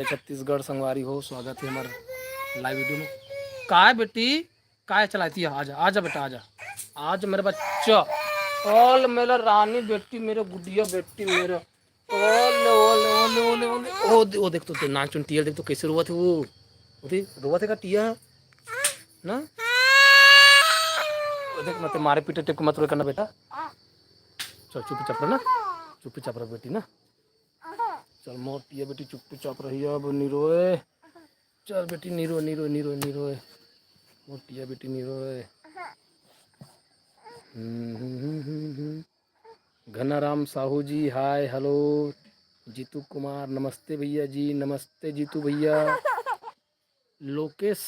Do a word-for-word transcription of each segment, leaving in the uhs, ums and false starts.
जय छत्तीसगढ़ संगवारी हो, स्वागत है हमारे लाइव वीडियो में। काय बेटी, काय चलाती है? आजा, आजा बेटा, आजा, आजा मेरा बच्चा। ओल मेरा रानी बेटी, मेरा गुडिया बेटी, मेरा ओले, ओले, ओले, ओले, ओले। ओ दे-, ओ देख तो, तो नाक चुन टिया देख तो कैसे रोवत है वो। ओ दे, रोवत है का टिया? ना? ओ देख, मत मारे पीटे टेप के मत रोए करना बेटा। चल चुपचाप रह ना, चुपचाप रह बेटी ना। चल मोर टिया बेटी चुपचाप रही अब, नी रोए। चल बेटी नी रो, नी रो, नी रो, नी रोए। मोर टिया बेटी नी रोए। हम्म, हम्म, हम्म, हम्म, हम्म। घनाराम साहू जी, हाय, हेलो। जीतू कुमार, नमस्ते भैया जी, नमस्ते जीतू भैया। लोकेश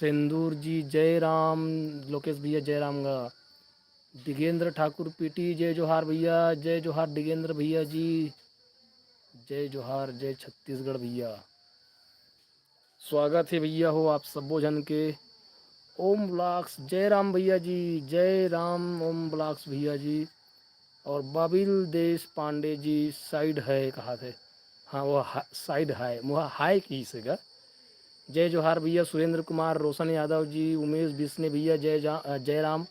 सेंदूर जी, जय राम। लोकेश भैया, जय राम गा। दिगेंद्र ठाकुर पीटी, जय जोहार भैया, जय जोहार दिगेंद्र भैया जी, जय जोहार, जय छत्तीसगढ़ भैया। स्वागत है भैया हो आप सब्बो झन के। ओम ब्लॉग्स, जय राम भैया जी, जय राम ओम ब्लॉग्स भैया जी। और बाबिल देश पांडे जी साइड है कहा थे, हाँ वो हा-, साइड है, मुहा हाय की से गा। जय जोहार भैया, सुरेंद्र कुमार, रोशन यादव जी, उमेश बिस्ने भैया, जय जा-, अ, जय राम।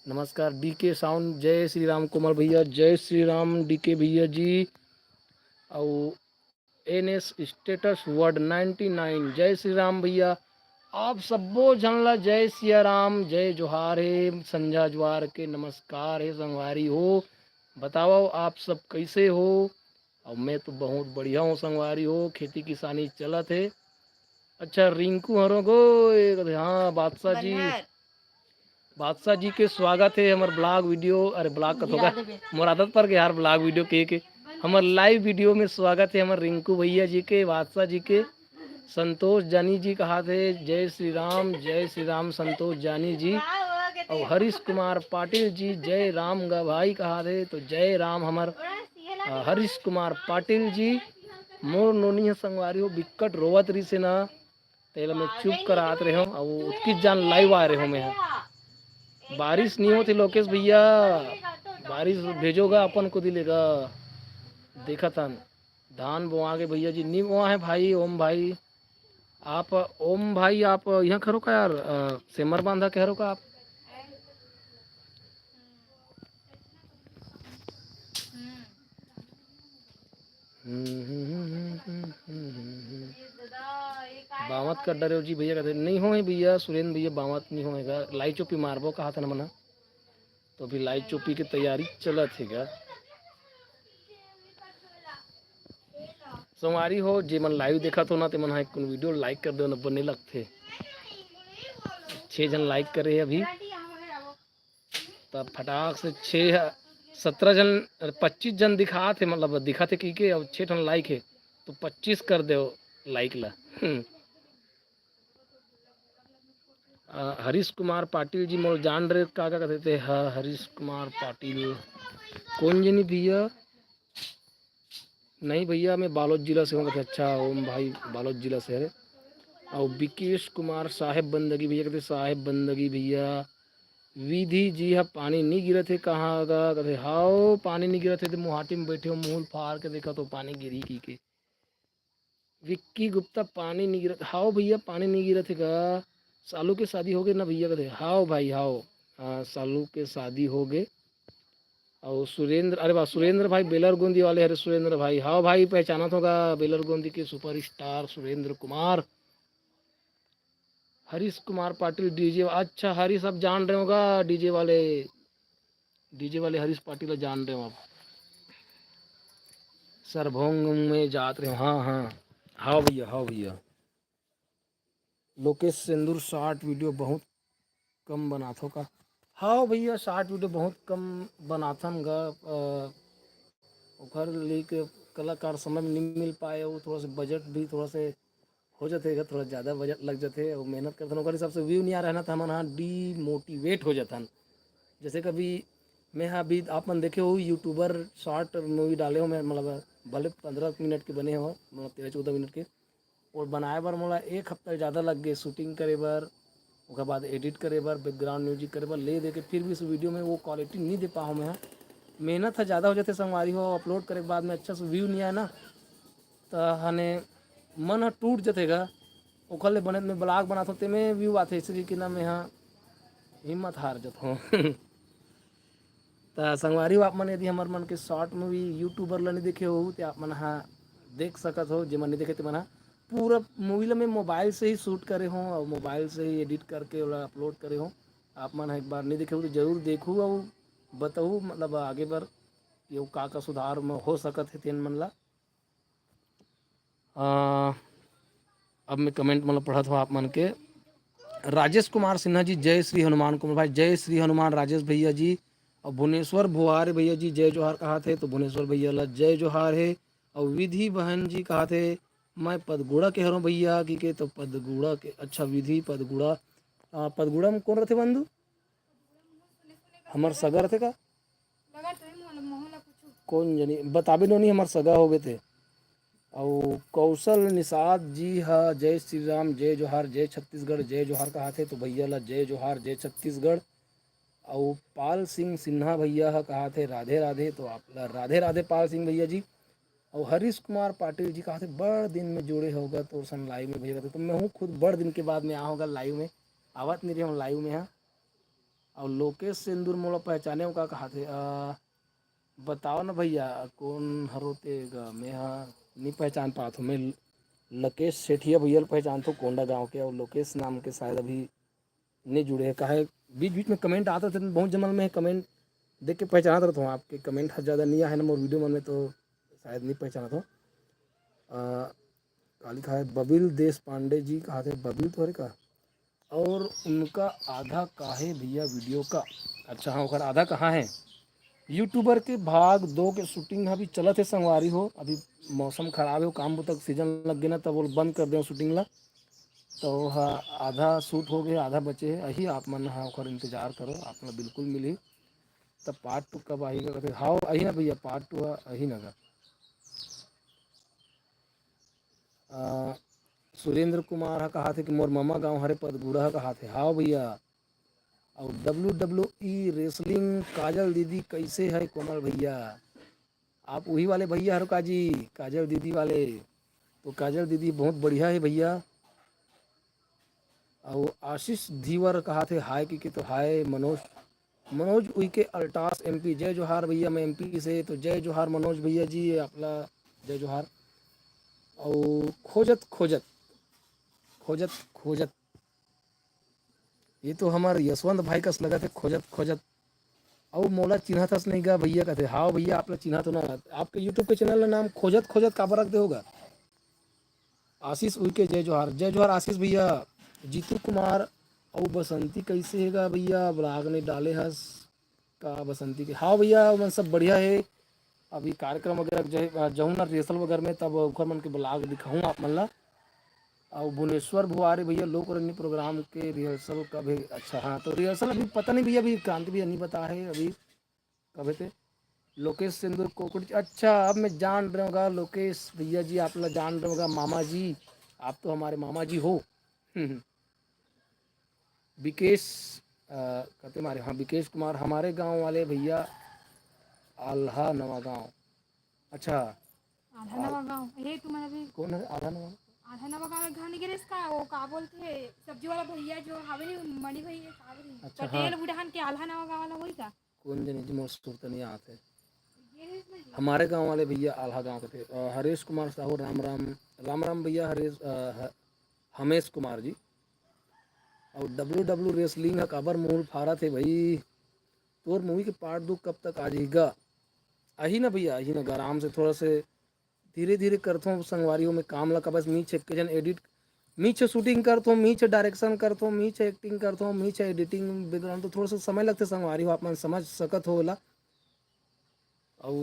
नमस्कार डीके साउंड, जय श्री राम कोमल भैया, जय श्री राम डीके भैया जी। और N S status word ninety nine, जय श्री राम भैया। आप सब्बो झन ला जय सिया राम, जय जोहार हे, संझा जुआर के नमस्कार हे संगवारी हो। बतावव आप सब कैसे हो? और मैं तो बहुत बढ़िया हूँ संगवारी हो, खेती किसानी चलत हे। अच्छा रिंकू हरो गो, एक हाँ बादशाह जी, बन्हर। बादशाह जी के स्वागत है हमर ब्लॉग वीडियो, अरे ब्लॉग का तो का, मोर आदत पर के यार ब्लॉग वीडियो के, के हमर लाइव वीडियो में स्वागत है हमर रिंकू भैया जी के, बादशाह जी के। संतोष जानी जी कहा थे, जय श्री राम, जय श्री राम संतोष जानी जी। और हरीश कुमार पाटिल जी, जय राम गा भाई कहा थे, तो जय राम हमर, अ, हरीश कुमार पाटिल जी। मोर नोनी ह संगवारी हो बिक्कट रोवत रहिसे ना, तेला मैं चुप करात रहे हूँ। अब उतकी जान लाइव आ रहे हूँ मैं ह। बारिश नहीं होती लोकेश भैया, बारिश भेजोगा अपन को दिलेगा। देखा था धान बोआ के भैया जी, नहीं बोआ है भाई, ओम भाई। आप ओम भाई, आप यहाँ खरो का यार, अ, सेमर बांधा कह रो का आप? हम्म, हम्म, हम्म, हम्म, हम्म, हम्म, हम्म। बावत कर डरे हो जी भैया, कहते नहीं हो भैया, सुरेंद्र भैया बावत नहीं होएगा, लाई चोपी मारबो कहा था ना मना, तो अभी लाई चोपी की तैयारी चलत है गा। संगवारी हो, जे मन लाइव देखत हो ना, ते मन हा एक वीडियो लाइक कर दो ना, बने लगथे। छह जन लाइक करे हे अभी, तब फटाक से छह, सत्रह जन, पच्चीस जन दिखात हे, मतलब दिखात हे कि के, अब छह ठन लाइक हे, तो पच्चीस कर दो लाइक ला। हम्म। अ, हरीश कुमार पाटिल जी मोला जान रहे, का, का कहते थे? हाँ, हरीश कुमार पाटिल। कौन जनी भैया? नहीं भैया, मैं बालोद जिला से हूँ। अच्छा, ओम भाई बालोद जिला से है। और विकेश कुमार साहेब बंदगी भैया कहते, साहेब बंदगी भैया, विधि जी हा पानी नहीं गिरत है कहाँ का? कहते, हाओ पानी नहीं गिरत है, तो मुहाटी में बैठे हो, मुहूल फार के देखा तो पानी गिरी की के। विक्की गुप्ता, पानी नहीं गिरत। हाओ भैया, पानी नहीं गिरत है का? सालू के शादी हो गए ना भैया? कहते, हाओ भाई, हाओ। हाँ, सालू के शादी हो गए। और सुरेंद्र, अरे वाह, सुरेंद्र भाई बेलर गोंदी वाले, अरे सुरेंद्र भाई, हाओ भाई, पहचाना तो होगा बेलर गोंदी के सुपरस्टार सुरेंद्र कुमार। हरीश कुमार पाटिल डीजे, अच्छा, हरीश आप जान रहे होगा, डीजे वाले, डीजे वाले हरीश पाटिल जान रहे हो आप। सरभोंग में जात रहे हो, हाँ, हाँ, हाँ भैया, हाँ भैया। लोकेश सिंदूर शॉर्ट वीडियो बहुत कम बनात हो का? हाँ भैया, शॉर्ट वीडियो बहुत कम बनाथन गा। अ, ओकर लिए के कलाकार समय में नहीं मिल पाए, वो थोड़ा सा बजट भी थोड़ा से हो जाथे गा, थोड़ा ज़्यादा बजट लग जाथे, और मेहनत करथन, ओकर हिसाब से व्यू नहीं आ रहा ना, तो हमन हाँ डीमोटिवेट हो जाथन। जैसे कभी मैं हाँ अभी आप मन देखे हो यूट्यूबर शॉर्ट मूवी डाले हो मैं, मतलब भले पंद्रह मिनट के बने हो, मतलब तेरह चौदह मिनट के, और बनाए बर मोला एक हफ्ता ज़्यादा लग गए शूटिंग करे बर, ओकर बाद एडिट करे बर, बैकग्राउंड म्यूजिक करे बर, ले दे के फिर भी उस वीडियो में वो क्वालिटी नहीं दे पाओ मैं हाँ। मेहनत है ज़्यादा हो जाते संगवारी हो, अपलोड करे के बाद में अच्छा से व्यू नहीं आए ना, तो हने मन ह टूट जथे गा, ओखर ले बने मैं ब्लॉग बनाथों, तेमे व्यू आथे, इसलिए कि ना मैं हा हिम्मत हार जथों। त संगवारी हो, आप मन यदि हमर मन के शॉर्ट मूवी यूट्यूबर ला नहीं देखे हो, तो आप मन हा देख सकत हो। जे मन नहीं देखे, ते मन हा पूरा मूवी ला मैं मोबाइल से ही शूट करे हों और मोबाइल से ही एडिट करके ओला अपलोड करे हों। आप मन हा एक बार नहीं देखे हो, तो जरूर देखू और बताऊ, मतलब आगे बर ये का का सुधार में हो सकत है तेन मन ला। अ, अब मैं कमेंट मतलब पढ़त हूँ आप मन के। राजेश कुमार सिन्हा जी, जय श्री हनुमान कुमार भाई, जय श्री हनुमान राजेश भैया जी। और भुवनेश्वर भुआरे भैया जी, जय जोहार कहा थे, तो भुवनेश्वर भैया ला जय जोहार है। और विधि बहन जी कहा थे, मैं पदगुड़ा के हरों भैया, की के तो पदगुड़ा के, अच्छा, विधि पदगुड़ा, अ, पदगुड़ा में कौन रहते बंधु? हमर सगा रहते का? कौन जनी बताबे नोनी, हमर सगा हो गए थे। अउ कौशल निषाद जी ह जय श्री राम, जय जोहार, जय छत्तीसगढ़, जय जोहार कहा थे, तो भैया ला जय जोहार, जय छत्तीसगढ़। अउ पाल सिंह सिन्हा भैया ह कहा थे राधे राधे, तो आप ला राधे राधे पाल सिंह भैया जी। अउ हरीश कुमार पाटिल जी कहा थे बड़ दिन में जुड़े होगा तोर सन लाइव में भैया, तो मैं हूँ खुद बड़ दिन के बाद में आ होगा लाइव में, आवत नहीं रहे हम लाइव में, हाँ। अउ लोकेश सिंदूर मोला पहचाने हो का कहा थे? अ, बताओ ना भैया, कौन हरो ते ग? मैं हा नहीं पहचान पात हूँ। मैं लकेश सेठिया भैया ल पहचानथों, कोंडा गांव के, और लोकेश नाम के शायद अभी नहीं जुड़े हैं। काहे बीच बीच में कमेंट आते थे, बहुत जमल में कमेंट देख के पहचानत रहता हूँ। आपके कमेंट हर ज़्यादा नहीं आए ना मोर वीडियो मन में, तो शायद नहीं पहचानत हो। अ, का लिखा है? बबिल देश पांडे जी कहा थे, बबिल तो हरे का? और उनका आधा काहे भैया वीडियो का? अच्छा हाँ, ओकर आधा कहाँ है? यूट्यूबर के भाग दो के शूटिंग अभी चलत है संगवारी हो, अभी मौसम खराब है, वो काम तक सीजन लग गए ना, तब वो बंद कर दे शूटिंग ला। तो हाँ, आधा शूट हो गए, आधा बचे है, अही आप मन हाँ ओकर इंतजार करो, आप मन बिल्कुल मिली। तब पार्ट टू कब आही का? हाँ, अही ना भैया, पार्ट टू अही ना गा। अ, सुरेंद्र कुमार ह कहा थे कि मोर ममा गांव हरे पदगुड़ा ह कहा थे। हाँ भैया। और डब्ल्यू डब्ल्यू ई रेसलिंग काजल दीदी कैसे है कोमल भैया? आप वही वाले भैया हरो का जी, काजल दीदी वाले? तो काजल दीदी बहुत बढ़िया है भैया। और आशीष धीवर कहा थे हाय की, की तो हाय मनोज, मनोज उइके अल्टास एमपी, जय जोहार भैया, मैं एमपी से, तो जय जोहार मनोज भैया जी, आपला जय जोहार। और खोजत खोजत खोजत खोजत, ये तो हमार यशवंत भाई कस लगत है, खोजत खोजत। अउ मोला चिन्हत हस नहीं गा भैया कहते, हाँ भैया, आप ला चिन्हत हो ना। आपके यूट्यूब के चैनल का नाम खोजत खोजत काबर रख दे होगा? आशीष उइके जय जोहार, जय जोहार आशीष भैया। जीतू कुमार अउ बसंती कैसे हेगा भैया, ब्लॉग नहीं डाले हस का बसंती के? हाँ भैया, मन सब बढ़िया है। अभी कार्यक्रम वगैरह जहूँ ना रिहर्सल वगैरह में, तब ओखर मन के ब्लॉग दिखाऊँ आप मन ला। अउ भुवनेश्वर भुआरे भैया, लोक रंगनी प्रोग्राम के रिहर्सल कब है? अच्छा हाँ, तो रिहर्सल अभी पता नहीं भैया, अभी क्रांति भैया नहीं बता है अभी कब है ते। लोकेश सिंदूर कोकुड़, अच्छा अब मैं जान रहे होगा लोकेश भैया जी, आप ला जान रहे होगा मामा जी, आप तो हमारे मामा जी हो। विकेश, अ, कहते मारे, हाँ, विकेश कुमार, हमारे गांव वाले भैया, आल्हा नवा गांव। अच्छा, आल्हा नवा गांव, हे तुमन अभी कौन है आल्हा नवा? आल्हा नवा गांव एक घर नहीं गिरे इसका, वो का बोलते हैं, सब्जी वाला भैया जो हवे नहीं, मणि भैया, का बोलते हैं? अच्छा, पटेल हाँ। बुढ़ान के आल्हा नवा गांव वाला वही का? कौन जनी जी, मोर सुरता नहीं आते। हमारे गांव वाले भैया आल्हा गांव के थे। अ, हरीश कुमार साहू, राम राम। राम राम भैया हरीश, अ, ह-, हमेश कुमार जी। और डब्ल्यू डब्ल्यू रेसलिंग ह काबर मूल फारत है भाई? तोर मूवी के पार्ट दो कब तक आ जाएगा? अही ना भैया, अही ना गा, आराम से थोड़ा से धीरे धीरे करथों संगवारी हो, मैं काम ला का बस मीच एक जन एडिट, मीच शूटिंग करथों, मीच डायरेक्शन करथों, मीच एक्टिंग करथों, मीच एडिटिंग बैकग्राउंड, तो थोड़ा सा समय लगते संगवारी हो, आप मन समझ सकत हो ओला। अउ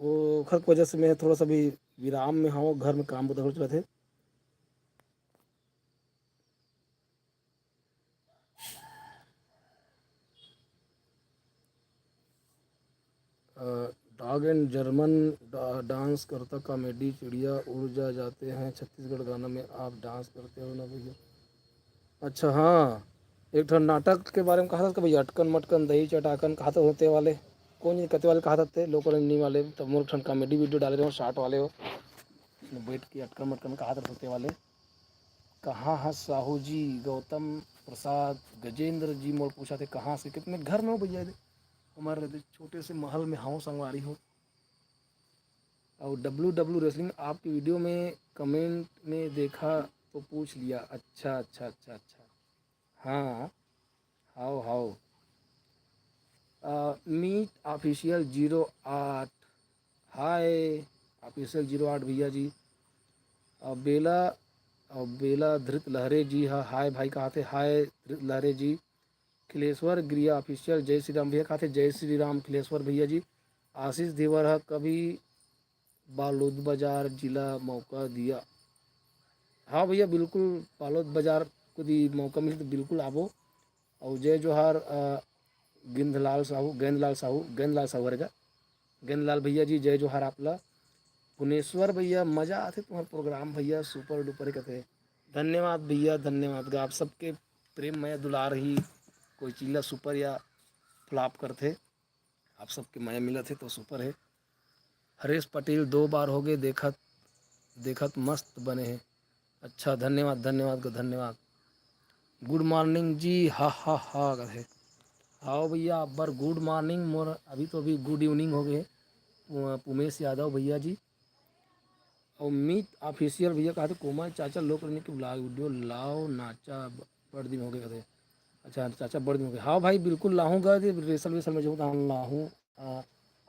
वो ओखर के वजह से मैं थोड़ा सा भी विराम में हूँ, घर में काम बुता चलत है। डॉग एंड जर्मन डांस करता कॉमेडी चिड़िया उड़ जा जाते हैं छत्तीसगढ़ गाना में आप डांस करते हो ना भैया। अच्छा हाँ, एक ठन नाटक के बारे में कहा था भैया, अटकन मटकन दही चटाकन कहा था होते वाले, कौन जी कते वाले कहा था ते लोकरंजनी वाले, तब मोर ठन कॉमेडी वीडियो डाले रहे हो शॉर्ट वाले हो। बैठ के अटकन मटकन कहात रहिथे तें वाले। कहाँ हस साहू जी? गौतम प्रसाद गजेंद्र जी मोर पूछत हे, कहाँ हस? कितने घर में हो भैया? हमारे छोटे से महल में हव संगवारी हो। और W W Wrestling, आपके वीडियो में कमेंट में देखा तो पूछ लिया। अच्छा, अच्छा, अच्छा, अच्छा। हाँ, हाओ, हाओ। अ, मीत ऑफिशियल ज़ीरो आठ, हाय ऑफिशियल ज़ीरो आठ भैया जी। अ, बेला, अ, बेला धृत लहरे जी ह, हाय भाई कहाथे, हाय धृत लहरे जी। खिलेश्वर गिरिया ऑफिशियल, जय श्री राम भैया कहाथे, जय श्री राम खिलेश्वर भैया जी। आशीष धीवर ह कभी बालोद बाजार जिला मौका दिया। हाँ भैया, बिल्कुल बालोद बाजार कभी मौका मिले तो बिल्कुल आबो। और जय जोहार, अ, गिंधलाल साहू, गेंदलाल साहू, गेंदलाल साहू हरे का? गेंदलाल भैया जी, जय जोहार आप ला। पुनेश्वर भैया, मजा आथे तुम्हार प्रोग्राम भैया, सुपर डुपर ही कथे। धन्यवाद भैया, धन्यवाद गा। आप सबके प्रेम मया दुलार ही कोई चीज ला सुपर या फ्लॉप करथे। आप सबके मया मिलत हे तो सुपर हे। हरेश पटेल दो बार हो गए देखत, देखत मस्त बने हे। अच्छा, धन्यवाद, धन्यवाद गा, धन्यवाद। गुड मॉर्निंग जी, हा, हा, हा, कथे। हाओ भैया, आप बर गुड मॉर्निंग, मोर अभी तो अभी गुड इवनिंग हो गए। पु-, पुमेश यादव भैया जी। और मीत ऑफिशियल भैया कहाथे, कोमल चाचा लोक रंजनी के ब्लॉग वीडियो लाओ, नाचा ब-, बड़ दिन हो गए कथे। अच्छा, चाचा बड़ दिन हो गए। हाँ भाई, बिल्कुल लाहूँ गा, जे रेसल वेसल में जाहूँ, तहाँ लाहूँ, आ,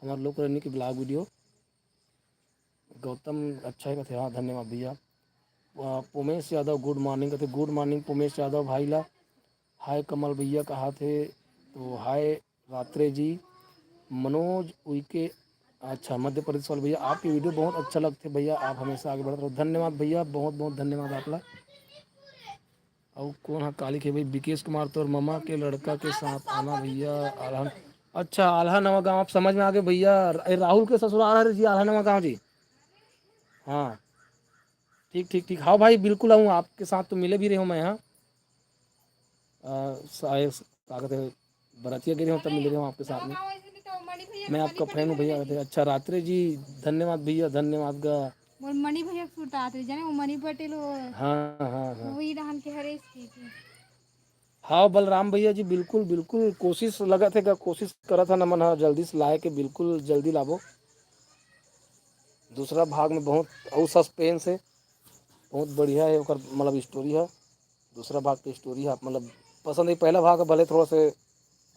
हमार लोक रंजनी के ब्लॉग वीडियो। गौतम, अच्छा हे कथे, हाँ, धन्यवाद भैया। आ, पुमेश यादव, गुड मॉर्निंग कथे, गुड मॉर्निंग पुमेश यादव भाई ला। हाय कमल भैया कहाथे, तो हाय रात्रे जी। मनोज उइके, अच्छा, मध्य प्रदेश वाले भैया, आपके वीडियो बहुत अच्छा लगथे भैया, आप हमेशा आगे बढ़त रहो। धन्यवाद भैया, बहुत बहुत धन्यवाद आप ला। अउ कौन हा काली के भाई? विकेश कुमार, तोर ममा के लड़का के साथ आना भैया, आल्हा। अच्छा, आल्हा नवा गाँव, आप समझ में आ गए भैया। ए, राहुल के ससुराल हरे जी, आल्हा नवा गाँव जी। हाँ, ठीक, ठीक, ठीक। हाँ भाई, बिल्कुल आऊँ, आपके साथ तो मिले भी रहे हूँ मैं, हाँ। अ, साय-, का कहते हैं, बरतिया गिरे हूँ, तब मिल रहे हूँ आपके साथ में। मैं आपका फैन हूँ भैया, कहते हैं। अच्छा, रात्रे जी, धन्यवाद भैया, धन्यवाद गा। मोर मनी भैया के सूट आत रही, जाने वो मनी पटेल हो। हाँ, हाँ, हाँ। वही रहन के हरे इसकी के। हाँ, बलराम भैया जी, बिल्कुल, बिल्कुल, कोशिश लगत हे गा, कोशिश करत हन हमन ह जल्दी से लाए के, बिल्कुल जल्दी लाबो। दूसरा भाग में बहुत अउ सस्पेंस हे, बहुत बढ़िया हे ओकर, मतलब, स्टोरी ह। दूसरा भाग के स्टोरी ह, मतलब, पसंद हे। पहला भाग ह भले थोड़ा से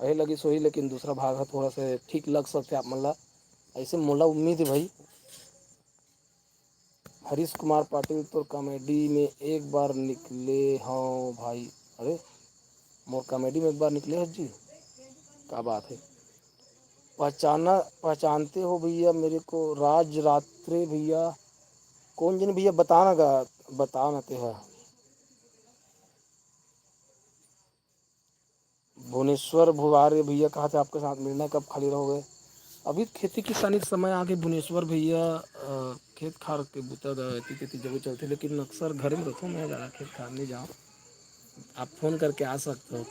अहे लगिस होही, लेकिन दूसरा भाग ह थोड़ा से ठीक लग सकथे आप मन ला, ऐसे मोला उम्मीद हे भाई। हरीश कुमार पाटिल, तोर कॉमेडी में एक बार निकले हव भाई। अरे, मोर कॉमेडी में एक बार निकले हस जी, का बात हे। पहचाना, पहचानते हो भैया मेरे को? राज रात्रे भैया, कौन जन भैया, बताना गा, बताना तेहा। भुवनेश्वर भुवारे भैया कहाथे, आपके साथ मिलना है, कब खाली रहोगे? अभी खेती किसानी के समय आगे भुवनेश्वर भैया, अ, खेत खार के बुता गा, एती तेती जरूर चलथे, लेकिन अक्सर घर में रहिथों मैं, ज़्यादा खेत खार नहीं जाओ। आप फोन करके आ सकते हो।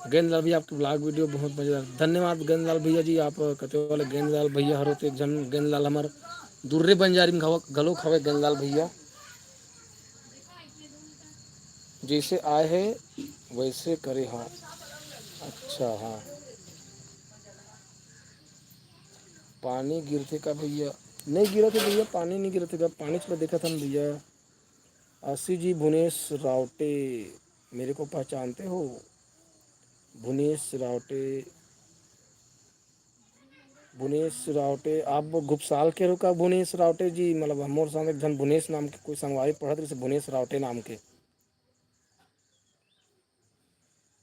गेंदलाल भैया, आपके ब्लॉग वीडियो बहुत मजेदार। धन्यवाद गेंदलाल भैया जी, आप कते वाले गेंदलाल भैया हरो, तो एक जन गेंदलाल हमार दुर्रे बंजारी में घलो, घलो खवे गेंदलाल भैया। जैसे आए हे वैसे करे, हाँ। अच्छा, हाँ। पानी गिरथे का भैया? नहीं गिरत हे भैया, पानी नहीं गिरत हे का। पानी चला देखत हन भैया। आशी जी, भुनेश रावटे, मेरे को पहचानते हो? भुनेश रावटे, भुनेश रावटे, आप घुपसाल के हो का भुनेश रावटे जी? मतलब, हमर संग एक झन भुनेश नाम के कोई संगवारी पढ़त रहिस, भुनेश रावटे नाम के।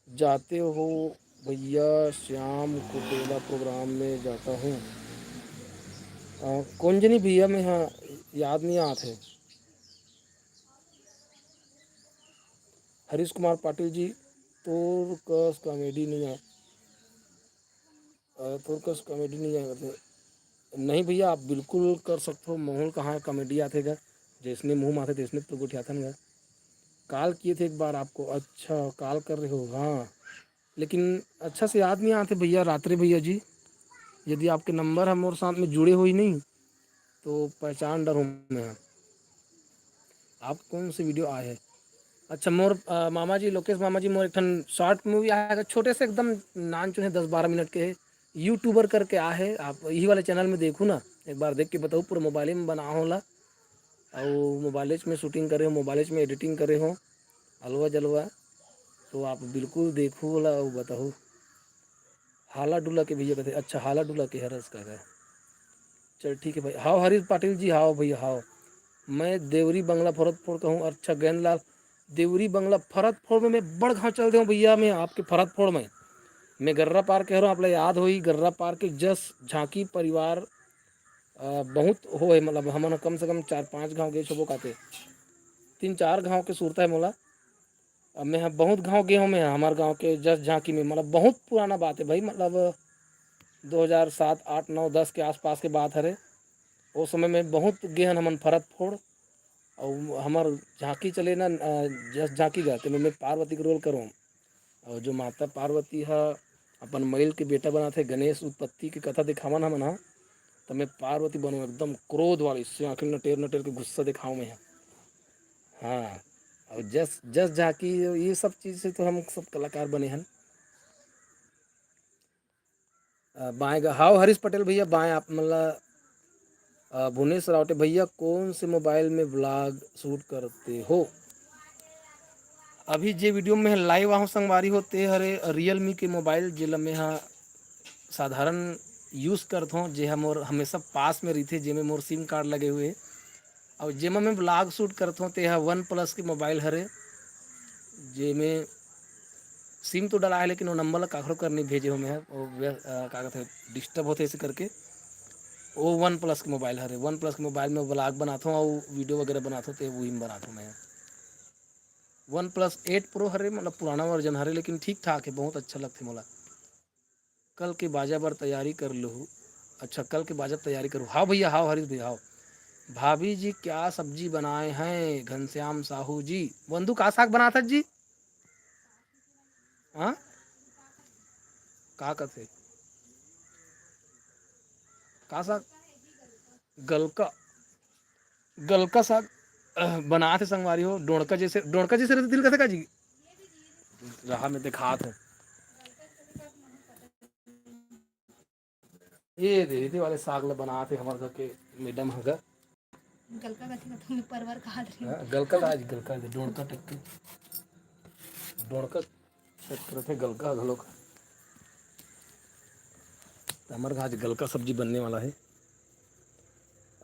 जाते हो भैया, श्याम कुटेला प्रोग्राम में जाता हूँ। अ, कौन जनी भैया, मैं हाँ, याद नहीं आत हे। हरीश कुमार पाटिल जी, तोर कस कॉमेडी नहीं आए। अ, तोर कस कॉमेडी नहीं आए करथे। नहीं भैया, आप बिल्कुल कर सकते हो। महूँ ल कहाँ कॉमेडी आथे गा, जैसने मुँह माथे तैसने तो गोठियाथन गा। कॉल किए थे एक बार आपको। अच्छा, कॉल कर रहे हो, हाँ, लेकिन अच्छा से याद नहीं आते भैया। रात्रे भैया जी, यदि आपके नंबर ह मोर साथ में जुड़े होही नहीं, तो पहचान डर हूँ मैं। आप कौन से वीडियो आए हैं? अच्छा, मोर, अ, मामा जी, लोकेश मामा जी, मोर एक ठन शॉर्ट मूवी आएगा, छोटे से एकदम नान चुने, दस बारह मिनट के है, यूट्यूबर करके आ है। आप यही वाले चैनल में देखू ना, एक बार देख के बताऊ। पूरा मोबाइल में बना होला, और मोबाइल में शूटिंग करे हो, मोबाइल में एडिटिंग करे हो, अलवा जलवा। तो आप बिल्कुल देखू वाला और बताऊ। हाला डुला के भैया कहते, अच्छा, हाला डुला के हरस का है। चल ठीक है भाई। हाव हरीश पाटिल जी, हाव भैया, हाव। मैं देवरी बंगला फरतफोड़ का हूँ। अच्छा, गैंदलाल, देवरी बंगला फरतफोड़ में मैं बड़ घाव चल दे हूँ भैया, मैं आपके फरतफोड़ में। मैं गर्रा पार कह रहा हूँ, आप ला याद होई, गर्रा पार के जस झांकी परिवार, अ, बहुत हो है, मतलब, हमन कम से कम चार पाँच घाव गे होबो काते। तीन चार घाव के सुरता है मोला। अब मैं ह बहुत घाव गे हूँ, मैं ह हमार गाँव के जस झांकी में, मतलब, बहुत पुराना बात है भाई, मतलब, दो हज़ार सात, आठ, नौ, दस के आसपास के बात हरे। ओ समय में बहुत गे हन हमन फरतफोड़, और हमार झांकी चले ना, अ, जस झांकी जाते में मैं पार्वती के रोल करूँ, और जो माता पार्वती ह अपन मइल के बेटा बनाथे, गणेश उत्पत्ति के कथा दिखावन हमन ह, त मैं पार्वती बनूँ, एकदम क्रोध वाली, से आँखी नटेर नटेर के गुस्सा दिखाऊँ मैं ह। हाँ, और जस, जस झांकी, ये सब चीज से तो हम सब कलाकार बने हन। अ, बाएं गा-, हाव हरीश पटेल भैया, बाएं आप मन ला, अ, भुवनेश रावटे भैया, कौन से मोबाइल में व्लॉग शूट करते हो? अभी जे वीडियो में लाइव आहूँ संगवारी हो, ते हरे Realme के मोबाइल, जेला मैं ह साधारण यूज़ करथों, जे ह मोर हमेशा पास में रहिथे, जेमे मोर सिम कार्ड लगे हुए हे। अउ जेमा मैं व्लॉग शूट करथों, ते ह OnePlus के मोबाइल हरे, जेमे सिम तो डला हे, लेकिन वो नंबर ला काखरो कर नहीं भेजे हो मैं ह, वो व्य-, अ, का कहथे, डिस्टर्ब होथे ऐसे करके। वो OnePlus के मोबाइल हरे, OnePlus के मोबाइल में व्लॉग बनाथों अउ वीडियो वगैरह बनाथों, ते वही में बनाथों मैं ह। OnePlus eight Pro हरे, मतलब पुराना वर्जन हरे, लेकिन ठीक ठाक हे, बहुत अच्छा लगथे मोला। कल के बाजा बर तैयारी कर लूहू। अच्छा, कल के बाजा तैयारी करूँ। हाँ भैया, हाँ हरीश भैया, हाँ। भाभी जी क्या सब्जी बनाए हैं घनश्याम साहू जी? वंदू का साग बनाथस जी? हाँ, का कथे? का साग? गलका, गलका साग, अह, बनाथे संगवारी हो। डोड़का जैसे, डोड़का जैसे रहथे, तिल कथे का जी? रहा मैं दिखात हूँ। ये दे, ये वाले साग ल बनाथे हमर घर के मैडम ह गा। गलका कथे का, तुम्हें परवर कहा दे। हाँ, गलका आज गलका दे, डोड़का टक्की, डोड़का टक्की रहथे, गलका घलोक। त हमर घर आज गलका सब्जी बनने वाला है।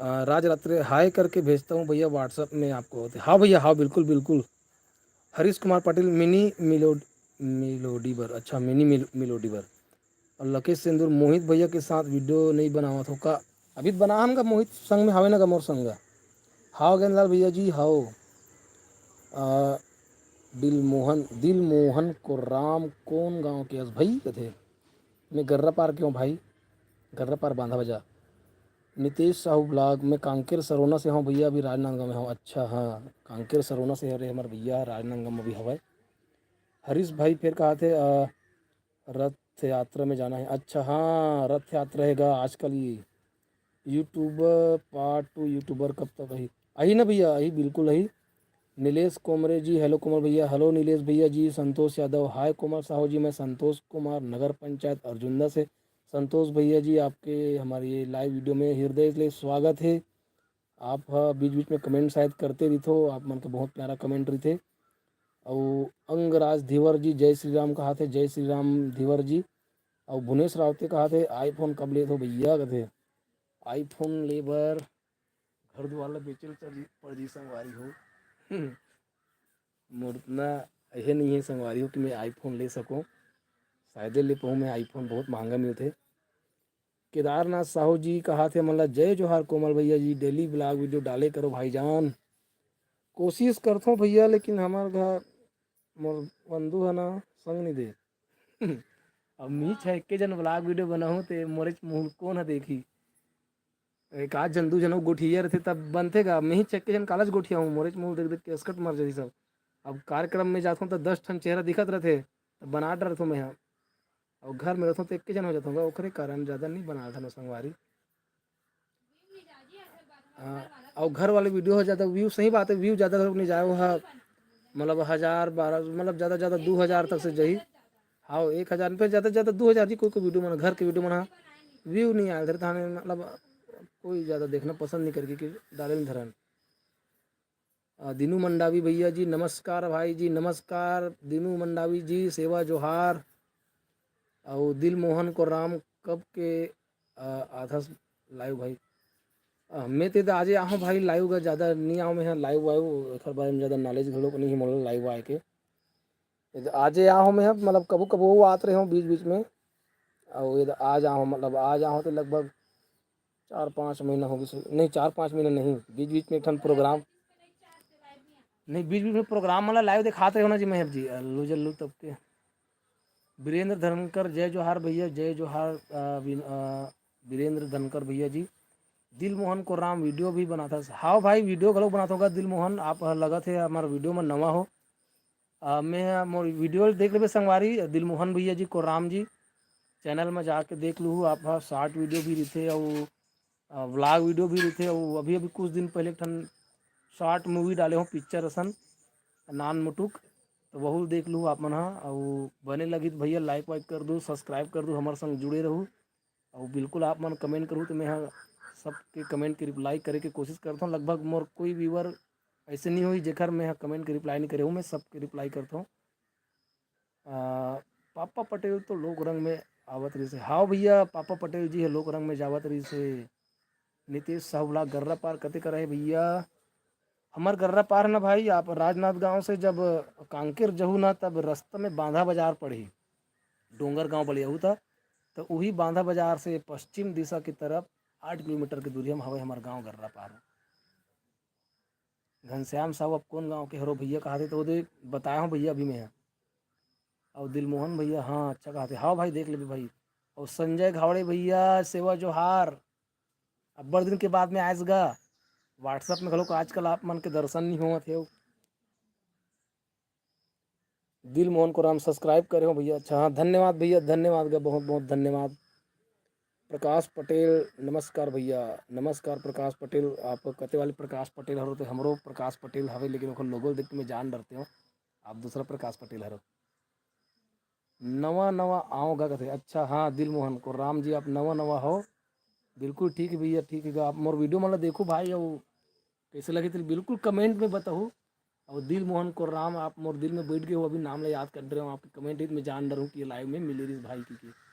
आ, राज रात्रि हाय करके भेजता हूँ भैया WhatsApp में आपको। हाँ भैया, हाँ, बिल्कुल, बिल्कुल। हरीश कुमार पाटिल, मिनी मिलोड-, मिलोडी बर, अच्छा, मिनी मिल-, मिलोडी बर। और लकेश सिंदूर, मोहित भैया के साथ वीडियो नहीं बनावत हो का? अभी तो बनाहन गा, मोहित संग में हावे ना गा मोर संग गा। हाव गेंदलाल भैया जी, हाव। आ, दिलमोहन, दिलमोहन कोर्राम कोन गांव के हस भई कथे? मैं गर्रा पार के हूँ भाई, गर्रा पार बांधा बजा। नितेश साहू ब्लॉग, मैं कांकेर सरोना से हूँ भैया, अभी राजनांदगांव में हूँ। अच्छा, हाँ, कांकेर सरोना से हरे हमर भैया, राजनांदगांव में भी हवय। हरीश भाई फिर कहा थे, अ, रथ यात्रा में जाना है। अच्छा, हाँ, रथ यात्रा रहेगा आजकल ये। YouTube part two YouTuber कब तक आही? आही ना भैया, आही, बिल्कुल आही। नीलेश कोमरे जी, हेलो कोमल भैया, हेलो नीलेश भैया जी, संतोष यादव, हाय कोमल साहू जी, मैं संतोष कुमार, नगर पंचायत अर्जुंदा से। संतोष भैया जी, आपके हमारे ये लाइव वीडियो में हृदय से स्वागत है। आप ह बीच-बीच में कमेंट शायद करते रहिथो, आप मन के बहुत प्यारा कमेंट रहिथे। अउ अंगराज धीवर जी, जय श्री राम कहा थे, जय श्री राम धीवर जी। अउ भुनेश रावते कहा थे, iPhone कब लेथो भैया कथे। iPhone ले बर घर दुआर ल बेचे ल चल पड़ जी संगवारी हो। मोर उतना अहे नहीं है संगवारी हो कि मैं iPhone ले सकूँ। शायदे ले पाऊँ मैं iPhone, बहुत महंगा मिलथे। केदारनाथ साहू जी कहा थे, मतलब, जय जोहार कोमल भैया जी, डेली ब्लॉग वीडियो डाले करो भाईजान। कोशिश करथों भैया, लेकिन हमार घर मोर बंधु है ना, संग नहीं दे। अब मी छह के जन ब्लॉग वीडियो बनाहूँ ते मोरेच मुँह कोन ह देखी? एक आध जन, दू जन अउ गोठिया रहिथे तब बनथे गा। मैं ही छक्के जन कालच गोठिया हूँ, मोरेच मुँह देख देख के असकट मर जाही सब। अब कार्यक्रम में जाथों त दस ठन चेहरा दिखत रहिथे, त बना डरथों मैं ह। अउ घर में रहिथों त एक्के जन हो जाथों गा, ओखरे कारण जादा नहीं बना धनो संगवारी। हाँ, अउ घर वाले वीडियो ह ज़्यादा view, सही बात है, view ज़्यादा घलोक नहीं जाए, वो ह मतलब हज़ार, बारह, मतलब ज़्यादा ज़्यादा दू हज़ार तक से जही। हाँ, एक हज़ार पे ज़्यादा ज़्यादा दू हज़ार जी, कोई कोई वीडियो मन, घर के वीडियो मन ह view नहीं आए धरे, ताने मतलब कोई ज़्यादा देखना पसंद नहीं करके कि डाले नहीं धरन। अ, दीनू मंडावी भैया जी नमस्कार, भाई जी नमस्कार, दीनू मंडावी जी सेवा जोहार। अउ दिल मोहन कोर्राम कब के, अ, आथस live भाई? अ, मैं ते आजे आहूँ भाई live गा, ज़्यादा नहीं आहूँ मैं ह live वाइव, एकर बारे में ज़्यादा knowledge घलोक नहीं है मोला live आए के। ए, आजे आहूँ मैं ह, मतलब कभू कभू वो आत रहे हूँ बीच बीच में, अउ ये आज आहूँ, मतलब आज आहूँ तो लगभग चार पाँच महीना हो गइस, नहीं, चार पाँच महीना नहीं, बीच बीच में एक ठन program, नहीं, बीच बीच में program वाला live दिखात रहे हो ना जी, महब जी, अल्लू जल्लू तब के। वीरेंद्र धनकर, जय जोहार भैया, जय जोहार, अ, विन-, अ, वीरेंद्र धनकर भैया जी। दिल मोहन कोर्राम वीडियो भी बनाता है। हाँ भाई, वीडियो घलो बनाता होगा दिल मोहन, आप लगत है हमारे वीडियो में नवा हो। अ, मैं ह मोर वीडियो देख लेबे संगवारी, दिल मोहन भैया जी, कोर्राम जी, channel में जाके देख लूहू आप ह, short वीडियो भी रहिथे अउ, अ, vlog वीडियो भी रहिथे अउ अभी, अभी कुछ दिन पहले एक ठन short movie डाले हो picture असन, नान मुटुक, तो वहू देख लूहू आप मन ह। अउ बने लगी तो भैया like वाइक कर दू, subscribe कर दू, हमर संग जुड़े रहू। अउ बिल्कुल आप मन comment करहू तो मैं ह सबके comment के reply करे के कोशिश करथों। लगभग मोर कोई viewer ऐसे नहीं होही जेकर मैं ह comment के reply नहीं करे हूँ, मैं सबके reply करथों। अ, पापा पटेल तो लोक रंग में आवत रहिस हे। हाव भैया, पापा पटेल जी ह लोक रंग में जावत रहिस हे। नितेश साहू vlog, गर्रा पार कते करा हे भैया? हमर गर्रा पार ना भाई, आप राजनांदगांव से जब कांकेर जहू ना, तब रस्ता में बांधा बाजार पड़ही, डोंगरगांव बलियाहू था, तो उही बांधा बाजार से पश्चिम दिशा की तरफ आठ किलोमीटर की दूरी हम हवे हमर गांव गर्रा पार। घनश्याम साहू, आप कौन गांव के हरो भैया, कहा थे तो दे बताया हूँ भैया अभी मैं। और दिलमोहन भैया, हाँ अच्छा कहा थे, हाँ भाई देख लेबे भाई। और संजय घावड़े भैया, सेवा जोहार, अब्बड़ दिन के बाद में आयस गा। WhatsApp में घलोक आजकल आप मन के दर्शन नहीं होवत हे। दिल मोहन कोराम subscribe करे हो भैया। अच्छा, हाँ, धन्यवाद भैया, धन्यवाद गा, बहुत बहुत धन्यवाद। प्रकाश पटेल, नमस्कार भैया। नमस्कार प्रकाश पटेल। आप कते वाले प्रकाश पटेल हरो? तो हमरो प्रकाश पटेल हवे, लेकिन ओकर logo देख के मैं जान डरते हो आप दूसरा प्रकाश पटेल हरो। नवा नवा आव गा कथे। अच्छा, हाँ, दिल मोहन कोराम जी, आप नवा नवा हो। बिल्कुल ठीक है भैया, ठीक है गा। आप मोर video मन ला देखो भाई, अउ कैसे लगे तेल बिल्कुल comment में बताओ। और दिल मोहन कोराम, आप मोर दिल में बैठ गए हो, अभी नाम ला याद कर रहे हो, आपके comment में जान डरूँ कि ये live में मिले रहिस भाई की के।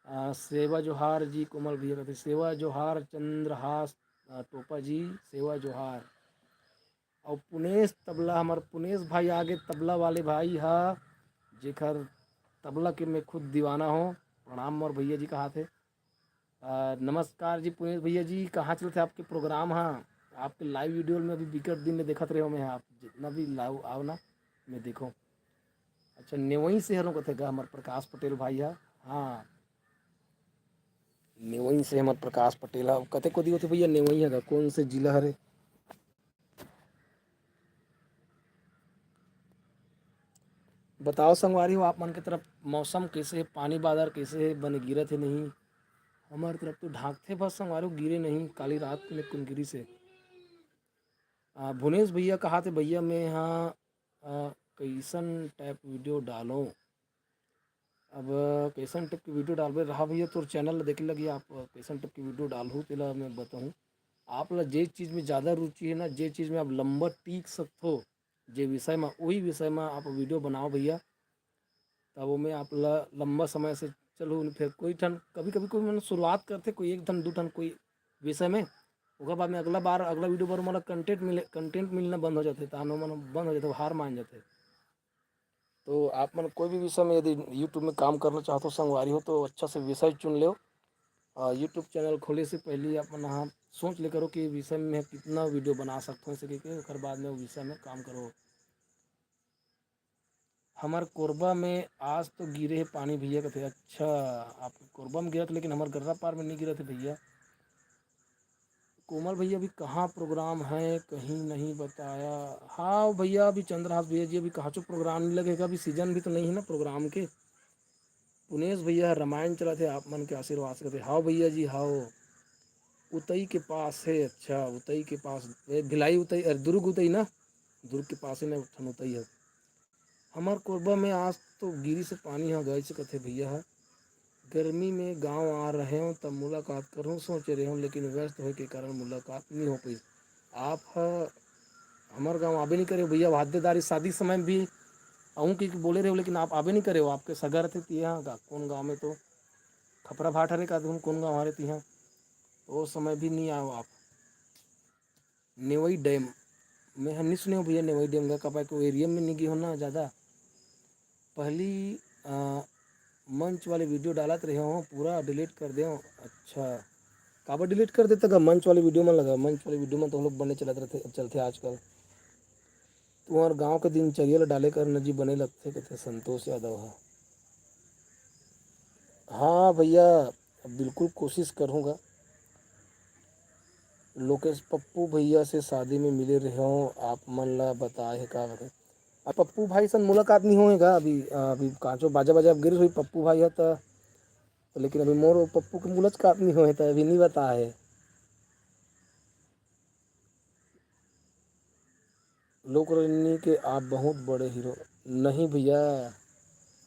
आ, सेवा जोहार जी, कोमल भैया कहते, सेवा जोहार चंद्रहास, आ, टोपा जी, सेवा जोहार। और पुनेश तबला, हमार पुनेश भाई आगे, तबला वाले भाई हा, जेकर तबला के मैं खुद दीवाना हूँ। प्रणाम मोर भैया जी कहा थे। आ, नमस्कार जी पुनीत भैया जी, कहाँ चलथे आपके program? हाँ, आपके live video में अभी बिकट दिन में देखत रहे हो मैं, आप जितना भी live आओ ना, मैं देखो। अच्छा, नेवई से हरो कथे गा हमर प्रकाश पटेल भाई हा। हाँ, नेवई से हमर प्रकाश पटेल हा। कते कोती होथे भैया नेवई हा गा? कौन से जिला हरे? बताओ संगवारी हो, आप मन के तरफ मौसम कैसे हे, पानी बादर कैसे हे, बने गिरत हे नहीं? हमारे तरफ तो ढांकथे बस संगवारी हो, गिरे नहीं, काली रात में कुन गिरिस हे। आ, भुनेश भैया कहा थे, भैया मैं हाँ, आ, कैसन type video डालो? अब कैसन type के video डालबे रहा भैया, तोर channel देखे लगी आप कैसन type के video डालहू, तेला मैं बताऊँ। आप ला जे चीज़ में ज़्यादा रुचि है ना, जे चीज़ में आप लंबा टिक सकथो, जे विषय में, वही विषय में आप video बनाओ भैया, तब ओमे आप ला लंबा समय से चलहू। फिर कोई ठन, कभी कभी कोई मन शुरुआत करथे, कोई एक ठन दू ठन कोई विषय में, ओकर बाद में अगला बार, अगला video बर मोला content मिले, content मिलना बंद हो जाथे, तानो मन बंद हो जाथे, हार मान जाथे। तो आप मन कोई भी विषय में यदि YouTube में काम करना चाहते हो संगवारी हो, तो अच्छा से विषय चुन लो। और YouTube channel खोले से पहले आप मन हाँ सोच ले करो कि विषय में कितना video बना सकते हो, ऐसे करके ओकर बाद में वो विषय में काम करो। हमार कोरबा में आज तो गिरे हे पानी भैया कथे। अच्छा, आप कोरबा में गिरत, लेकिन हमार गर्रा पार में नहीं गिरत है भैया। कोमल भैया, अभी कहाँ program है, कहीं नहीं बताया? हाँ भैया, अभी चंद्रहास भैया जी, अभी कहाँ चो program नहीं लगेगा, अभी season भी तो नहीं है ना program के। पुनेश भैया, रामायण चलत हे, आप मन के आशीर्वाद से कथे। हाव भैया जी, हाव। उतई के पास हे। अच्छा, उतई के पास, ए, भिलाई उतई, अरे, दुर्ग उतई ना, दुर्ग के पास ही ना, ठन उतई हे। हमर कोरबा में आज तो गिरी से पानी ह गए से कथे भैया ह। गर्मी में गांव आ रहे हो तब मुलाकात करूं सोचे रहे हो, लेकिन व्यस्त होए के कारण मुलाकात नहीं हो पाई। आप ह हमर गांव आबे नहीं करे हो भैया, भाद्यदारी शादी समय भी आहूं की बोले रहे हो, लेकिन आप आबे नहीं करे हो। आपके सगा रथे तिहा का कौन गांव में तो खपरा भाट हरे का तुम कौन गांव हरे तिहा, वो समय भी नहीं आओ आप। नेवई डैम, मैं ह नहीं सुने हो भैया नेवई डैम का, काबर के वो एरिया में नहीं गए हो ना ज़्यादा। पहली, अ, मंच वाले वीडियो डालत रहे हो, पूरा डिलीट कर दे हो। अच्छा, काबर डिलीट कर देता का? मंच वाले वीडियो में लगा, मंच वाले वीडियो में तो हम लोग बने चलत रहते, चलते आजकल। तुम्हार गांव के दिनचर्या ल डाले कर न जी बने लगथे, कथे संतोष यादव ह। हाँ भैया, बिल्कुल कोशिश करूँगा। लोकेश, पप्पू भैया से शादी में मिले रहे हो, आप मन ला बताए हे का बता? अब पप्पू भाई सन मुलाकात नहीं होए का? अभी, अभी कांचो बाजा बाजा अब गिरिस हुई पप्पू भाई ह त, लेकिन अभी मोर पप्पू के मुलाकात नहीं होए त अभी नहीं बताए हे। लोकरंजनी के आप बहुत बड़े हीरो। नहीं भैया,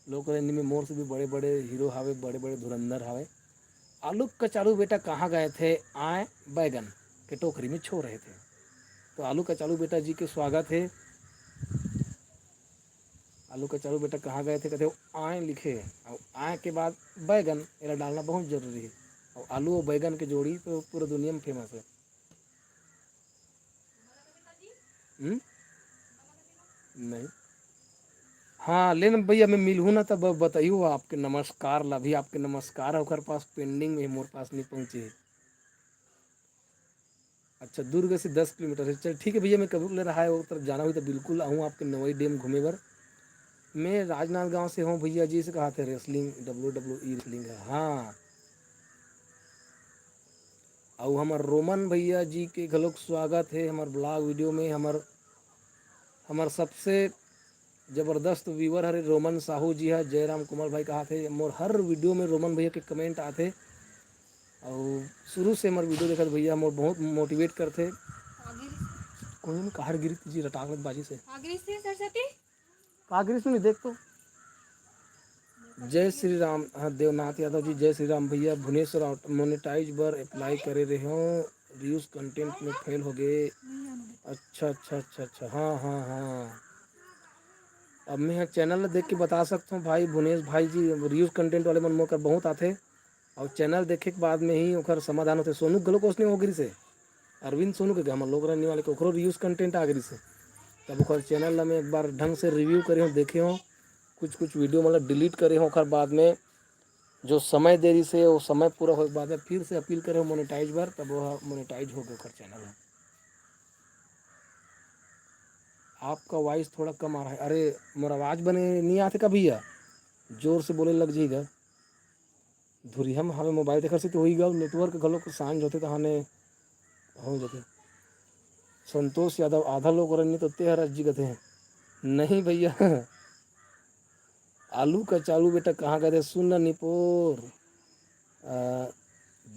लोकरंजनी में मोर से भी बड़े-बड़े हीरो हावे, बड़े-बड़े धुरंधर हावे। आलू कचालू बेटा कहाँ गए थे? आए बैगन के टोकरी में छो रहे थे। तो आलू कचालू बेटा जी के स्वागत हे। आलू कचालू बेटा कहाँ गए थे? कहते, "आए" लिखे, और आए के बाद बैगन, एला डालना बहुत जरूरी है। और आलू और बैगन के जोड़ी तो पूरा दुनिया में फेमस है। हम्म? नहीं। हाँ, लेन भैया, मैं मिलहूँ ना, तब बताइयो आपके नमस्कार ला भी, आपके नमस्कार है, ओकर पास पेंडिंग में, मोर पास नहीं पहुँचे। अच्छा, दुर्ग से दस किलोमीटर है। चल, ठीक है भैया, मैं कभी ले रहा है, वो तरफ जाना हुई तो बिल्कुल आऊँ आपके नवई डैम घूमे बर। मैं राजनांदगांव से हूँ भैया जी, से कहा थे, wrestling, W W E wrestling है। हाँ, अउ हमर रोमन भैया जी के घलोक स्वागत हे हमर ब्लॉग वीडियो में। हमर, हमर सबसे जबरदस्त व्यूअर हरे रोमन साहू जी ह। जयराम कुमार भाई कहा थे, मोर हर वीडियो में रोमन भैया के कमेंट आथे। अउ शुरू से हमर वीडियो देखत भैया मोर बहुत मोटिवेट करथे। कोई नहीं, कहार गिरी जी रटाक लग बाजी से। आगे से सरस्वती। का गिरीश में देख तो। जय श्री राम। हाँ, देवनाथ यादव जी, जय श्री राम भैया। भुनेश्वर मोनेटाइज बर अप्लाई करे रहे हो, रियूज कंटेंट में फेल हो गए। अच्छा, अच्छा, अच्छा, अच्छा, हाँ, हाँ, हाँ। अब मैं चैनल देख के बता सकता हूँ भाई, भुनेश भाई जी, रियूज कंटेंट वाले मन मोकर बहुत आथे। और चैनल देखे के बाद में ही ओकर समाधान होथे। सोनू घलो कोसने हो गिरिस हे, अरविंद सोनू के, हमर लोकरंजनी वाले के, ओकरो रियूज कंटेंट आ गिरिस हे। तब ओकर चैनल ला मैं एक बार ढंग से रिव्यू करे हूँ, देखे हूँ, कुछ कुछ वीडियो मतलब डिलीट करे हूँ। ओकर बाद में जो समय दे रही से, वो समय पूरा होए के बाद में फिर से अपील करे हूँ मोनेटाइज बर, तब वो मोनेटाइज हो गए ओकर चैनल ह। आपका वॉइस थोड़ा कम आ रहा है। अरे, मोर आवाज बने नहीं आते का भैया? जोर से बोले लग जाएगा। धुरिहा म हावे मोबाइल, तेखर सेती होई गा, नेटवर्क घलोक सांझ होथे, तहाने हो जाथे। संतोष यादव, आधा लोकरंजनी तो तेहर अज्जी कथे। नहीं भैया, आलू कचालू बेटा कहाँ गए थे? सुन ना निपोर, आ,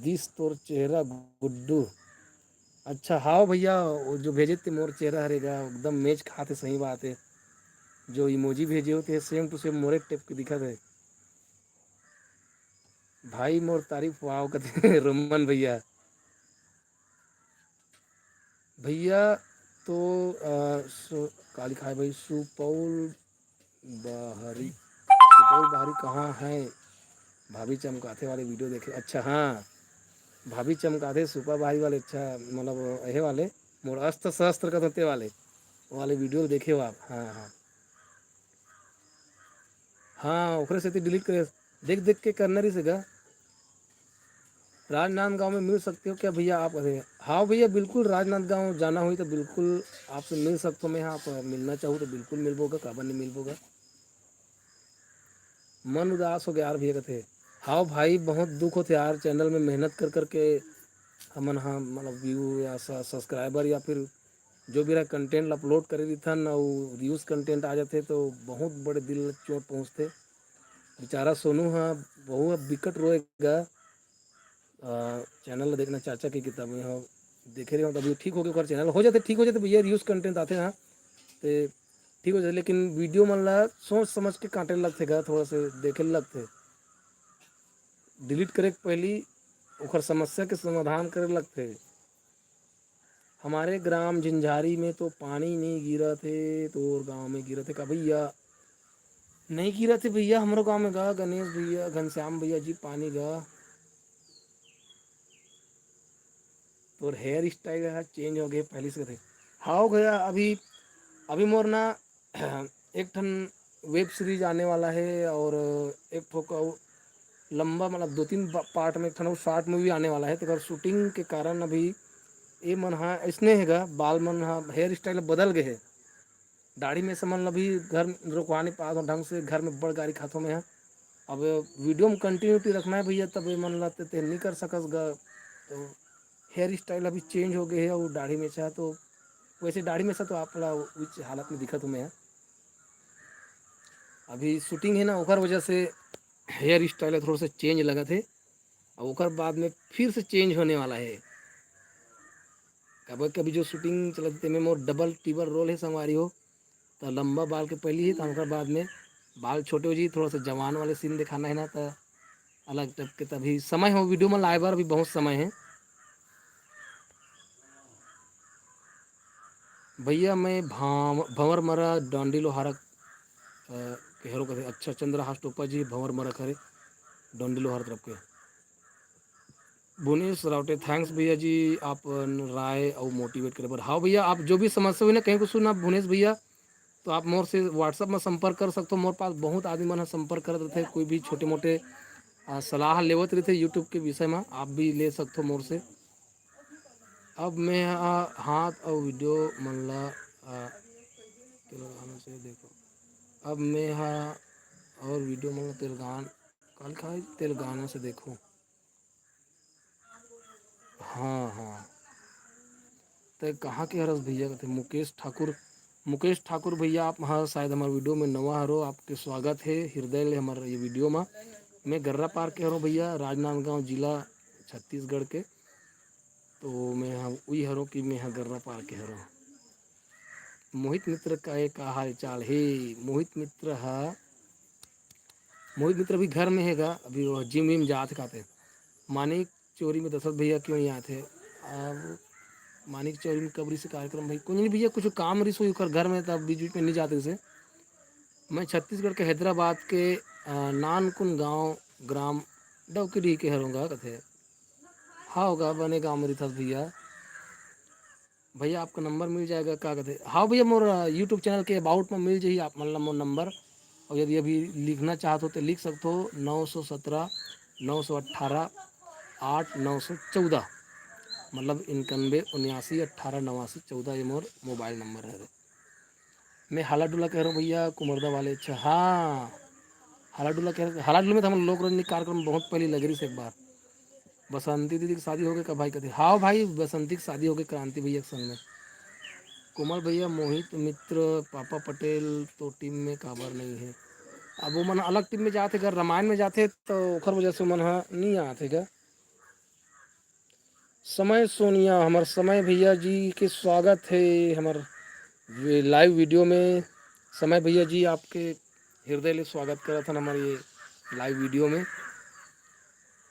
दिस तोर चेहरा गुड्डू। अच्छा, हाव भैया, वो जो भेजे थे मोर चेहरा हरे गा, एकदम मैच खाते, सही बात है। जो इमोजी भेजे होते हैं, सेम टू सेम मोरे टाइप के दिखा थे। भाई मोर तारीफ वाव कथे रोमन भैया। भैया तो, अ, सु-, का लिखा है भाई? सुपौल बाहरी, सुपौल बाहरी कहाँ है? भाभी चमकाथे वाले वीडियो देखे। अच्छा, हाँ, भाभी चमकाथे सुपा बाहरी वाले, अच्छा, मतलब, यहे वाले, मोर अस्त्र शस्त्र का धोते वाले, वाले वीडियो देखे हो आप? हाँ, हाँ। हाँ, ओकरे सेती डिलीट करे। देख देख के करना रहिस हे गा। राजनांदगांव में मिल सकते हो क्या भैया आप? अरे हाँ भैया, बिल्कुल राजनांदगांव जाना होई तो बिल्कुल आपसे मिल सकते हो। मैं हाँ, आप मिलना चाहूँ तो बिल्कुल मिलबो गा, काबर नहीं मिलबो गा। मन उदास हो गया यार भैया कथे। हाँ भाई, बहुत दुख होथे यार, चैनल में मेहनत कर करके हमन हाँ, मतलब, व्यू या स-, सब्सक्राइबर या फिर जो भी रहा कंटेंट ला अपलोड करे रहिथन अउ रियूज कंटेंट आ जाथे तो बहुत बड़े दिल ला चोट पहुँचथे। बेचारा सोनू ह बहु अब बिकट रोएगा। चैनल ला देखना चाचा के किताब में हो, देखे रहे हो, तभी ठीक हो गए, ओकर चैनल हो जाते, ठीक हो जाते भैया, रियूज कंटेंट आते हैं, ते ठीक हो जाते, लेकिन वीडियो मन ला सोच समझ के काटे लगथे गा, थोड़ा से देखे लगथे, डिलीट करे के पहली ओकर समस्या के समाधान करे लगथे। हमारे ग्राम झिंझारी में तो पानी नहीं गिरा थे, तोर गांव में गिरा थे का भैया? नहीं गिरा थे भैया, हमरो गांव में गा गणेश भैया, घनश्याम भैया जी, पानी गा। तोर हेयर स्टाइल है चेंज हो गए पहले से थे। हाँ भैया, अभी अभी मोर ना एक ठन वेब सीरीज आने वाला है और एक ठो का लंबा, मतलब दो तीन पार्ट में एक ठन शॉर्ट मूवी आने वाला है, तो अगर शूटिंग के कारण अभी ये मन हा इसने हैगा, बाल मन हा हेयर स्टाइल बदल गए है। दाढ़ी में से मन ला भी घर में रोकवा नहीं पात हो ढंग से, घर में बड़ गाड़ी खाथो में है। अब वीडियो में कंटिन्यूटी रखना है भैया, तब ये मन ला ते, ते नहीं कर सकस गा। तो हेयर स्टाइल अभी चेंज हो गए है और दाढ़ी में से है, तो वैसे दाढ़ी में से तो आप ला उस हालत में दिखत हूँ मैं। अभी शूटिंग है ना, ओकर वजह से हेयर स्टाइल थोड़ा सा चेंज लगत है, और ओकर बाद में फिर से चेंज होने वाला है। कभी कभी जो शूटिंग चलत है, तेमे मोर डबल टिबल रोल है संगवारी हो, तो लंबा बाल के पहली ही, तो ओकर बाद में बाल छोटे हो जी, थोड़ा सा जवान वाले सीन दिखाना है ना, तो अलग टाइप के तभी समय हो वीडियो में लाए बर अभी बहुत समय है। भैया मैं भाव-, भंवर मरा डोंडी लोहारा, अ, के हरो कथे, अच्छा चंद्रहास टोपा जी भंवर मरा करे डोंडी लोहारा तरफ के। भुनेश रावटे, थैंक्स भैया जी, आप राय अउ मोटिवेट करे बर। हाँ भैया, आप जो भी समस्या हुई ना, कहीं कुछ ना भुनेश भैया, तो आप मोर से WhatsApp में संपर्क कर सकते हो। मोर पास बहुत आदमी मन ह संपर्क करत रहते, कोई भी छोटे मोटे, आ, सलाह लेवत रहते YouTube के विषय में, आप भी ले सकते हो मोर से। अब मैं हा हाथ अउ वीडियो मन ला, आ, तेलंगाना से देखो। अब मैं हा और वीडियो मन ला तेलंगान-, काल खा तेलंगाना से देखो। हाँ, हाँ। तै कहाँ के हरस भैया? कथे मुकेश ठाकुर। मुकेश ठाकुर भैया, आप हा शायद हमारे वीडियो में नवा हरो, आपके स्वागत है हृदय ले हमारे ये वीडियो में। मैं गर्रा पार के हरो भैया, राजनांदगांव जिला, छत्तीसगढ़ के। तो मैं हा उही हरो कि मैं हा गर्रा पार के हरो। मोहित मित्र का ये का हाल चाल हे? मोहित मित्र हा, मोहित मित्र अभी घर में हेगा, अभी वो जिम विम जात खाते। मानिक चोरी में दशरथ भैया क्यों नहीं आते? अब मानिक चोरी में कबरी से कार्यक्रम भाई, कुछ नहीं भैया, कुछ काम रिस हुई ओकर घर में, तब बीच बीच में नहीं जाते उसे। मैं छत्तीसगढ़ के हैदराबाद के, अ, नानकुन गांव, ग्राम डौकीडीह के हरों गा कथे। हाँ होगा, बने गांव में रिथस भैया। भैया आपका नंबर मिल जाएगा का कथे? हाँ भैया, मोर, अ, YouTube चैनल के अबाउट में मिल जाही आप मन ला मोर नंबर। और यदि अभी लिखना चाहत हो तो लिख सकते हो, नौ सौ सत्रह, नौ सौ अट्ठारह, आठ नौ सौ चौदह, मतलब इक्यानवे उन्यासी अट्ठारह नवासी चौदह, ये मोर मोबाइल नंबर है। मैं हाला डुला कह रहा हूँ भैया, कुमरदा वाले। अच्छा, हाँ, हाला डुला कह रहे, हाला डुला में तो हम लोक रंजनी कार्यक्रम बहुत पहले लग रही से एक बार। बसंती दीदी की शादी हो गई का भाई? कथे, हाँ भाई, बसंती की शादी हो गई क्रांति भैया के संग में। कोमल भैया, मोहित मित्र, पापा पटेल तो टीम में काबर नहीं है? अब वो मन अलग टीम में जाते, अगर रामायण में जाते तो ओखर वजह से मन हा नहीं आते गा। समय सोनिया, हमर समय भैया जी के स्वागत है हमर वे-, लाइव वीडियो में। समय भैया जी, आपके हृदय ले स्वागत करत हन हमर ये लाइव वीडियो में।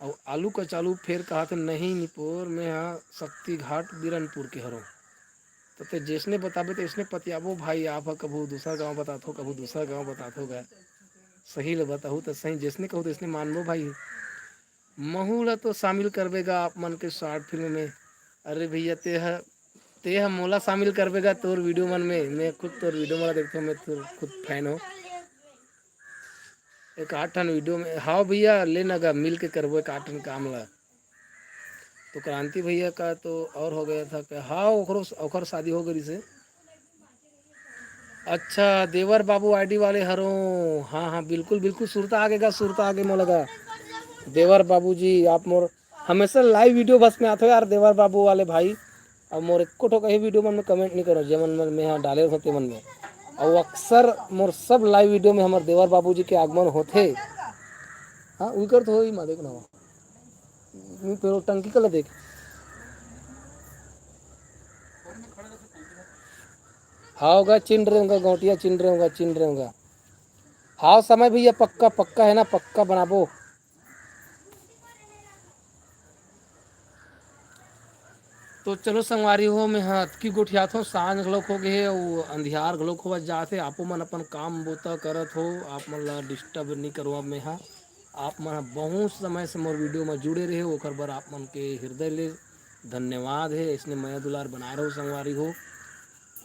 अउ आलू कचालू फेर कहा थे, नहीं निपोर, मैं हा शक्तिघाट बिरनपुर के हरों। तो ते जैसने बताबे तो इसने पतियाबो भाई, आप हा कभू दूसरा गांव बताथो, कभू दूसरा गांव बताथो गा। सही ले बताहू तो सही, जैसने कहू तो इसने मानबो भाई। महू ला तो शामिल करबे गा आप मन के शॉर्ट फिल्म में। अरे भैया, ते ह, ते ह मोला शामिल करबे गा तोर वीडियो मन में। मैं खुद तोर वीडियो मन ला देखथों, मैं तोर खुद फैन हो। एक आठ ठन वीडियो में, हाँ भैया, ले ना गा, मिल के करबो एक आठ ठन काम ला। तो क्रांति भैया का तो और हो गया था क्या? हाँ, ओकरो, ओकर शादी हो गई से। अच्छा, देवर बाबू आईडी वाले हरो। हाँ, हाँ, बिल्कुल, बिल्कुल, सुरता आगे गा, सुरता आगे मोला गा। देवर बाबू जी, आप मोर हमेशा लाइव वीडियो बस में आते हो यार, देवर बाबू वाले भाई। अब मोर एको ठो कहीं वीडियो मन में कमेंट नहीं करो, जे मन में मैं यहाँ डाले होते मन में। और अक्सर मोर सब लाइव वीडियो में हमारे देवर बाबू जी के आगमन होते। हाँ, उनकर तो ही मालिक ना हो। फिर वो टंकी कला देख। हाव गा, चिन रहे होगा गौटिया, चिन रहे होगा, चिन रहे होगा। हाव समय भैया, पक्का, पक्का है ना, पक्का बनाबो। तो चलो संगवारी हो, मैं ह अतकी गोठियात हो, सांझ घलोक हो गए हे अउ अंधियार घलोक होवत जात हे। आपो मन अपन काम बूता करत हो, आप मन ला डिस्टर्ब नहीं करवा मैं ह। आप मन ह बहुत समय से मोर वीडियो में जुड़े रहे हो, ओकर बर आप मन के हृदय ले धन्यवाद हे। इसने मया दुलार बनाए रहो संगवारी हो।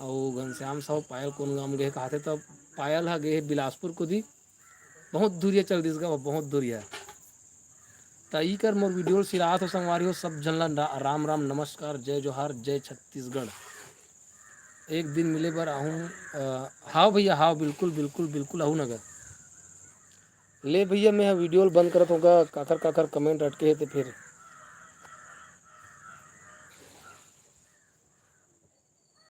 अउ घनश्याम साहू पायल कोन गांव गे हे कहते, तब पायल ह गे हे बिलासपुर कोती। बहुत दूरिया चल दिस गा, बहुत दूरिया। त ई कर मोर वीडियो सिरात हो संगवारी हो, सब झन ला रा-, राम राम, नमस्कार, जय जोहार, जय छत्तीसगढ़। एक दिन मिले बर आहूँ। अ, हाव भैया, हाव, बिल्कुल, बिल्कुल, बिल्कुल आहूँ न गा। ले भैया, मैं ह वीडियो ल बंद करत हों गा, काखर काखर कमेंट अटके हे ते फिर